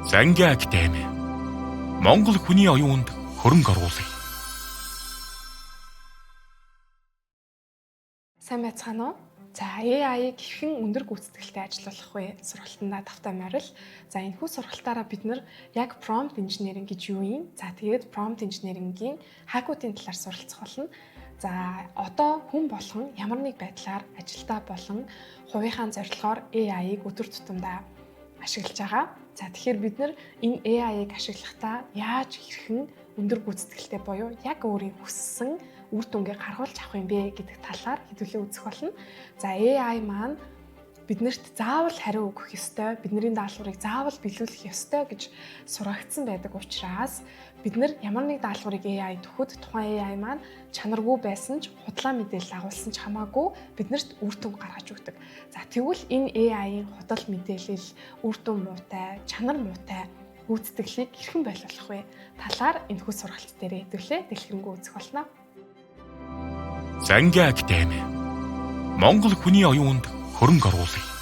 Зангийн академи Монгол хүний оюунд хөрөнгө оруулах. Сайн байцгаана уу? За, AI-г хэрхэн өндөр гүйцэтгэлтэй ажилуулах вэ? Сургалтандаа тавтай морил. За, энэхүү сургалтаараа бид нар яг prompt engineering гэж юу юм? За, тэгээд prompt engineering-ийн hack-уудын талаар суралцах болно. За, одоо хүн болгон ямар нэг байдлаар ажилдаа болон хувийнхаа зорилгоор AI-г өдөр тутамдаа ашиглаж байгаа. За, тэгэхээр бид нар энэ AI-г ашиглахдаа яаж хэрхэн өндөр гүйцэтгэлтэй буюу яг өөрийн хүссэн үр дүнгээ гаргуулж авах юм бэ гэдэг талаар хэдүүлээ үзэх болно. За, AI маань биднэрт заавал хариу өгөх ёстой, бидний даалгаврыг заавал биелүүлэх ёстой гэж сургагдсан байдаг учраас бид нар ямар нэг даалгаврыг AI өгөхөд тухайн AI маань чанаргүй байсан ч, худлаа мэдээлэл агуулсан ч хамаагүй биднэрт үр дүн гаргаж өгдөг. За, тэгвэл энэ AI-ийн худал мэдээлэл, үр дүн муутай, чанар муутай гүйцэтгэлийг хэрхэн болиулах вэ? Талаар энэхүү сургалт дээр хэдүүлээ дэлгэрэнгүй үзэх болно. Зангийн академи Монгол хүний оюунд хөрөнгө оруулах.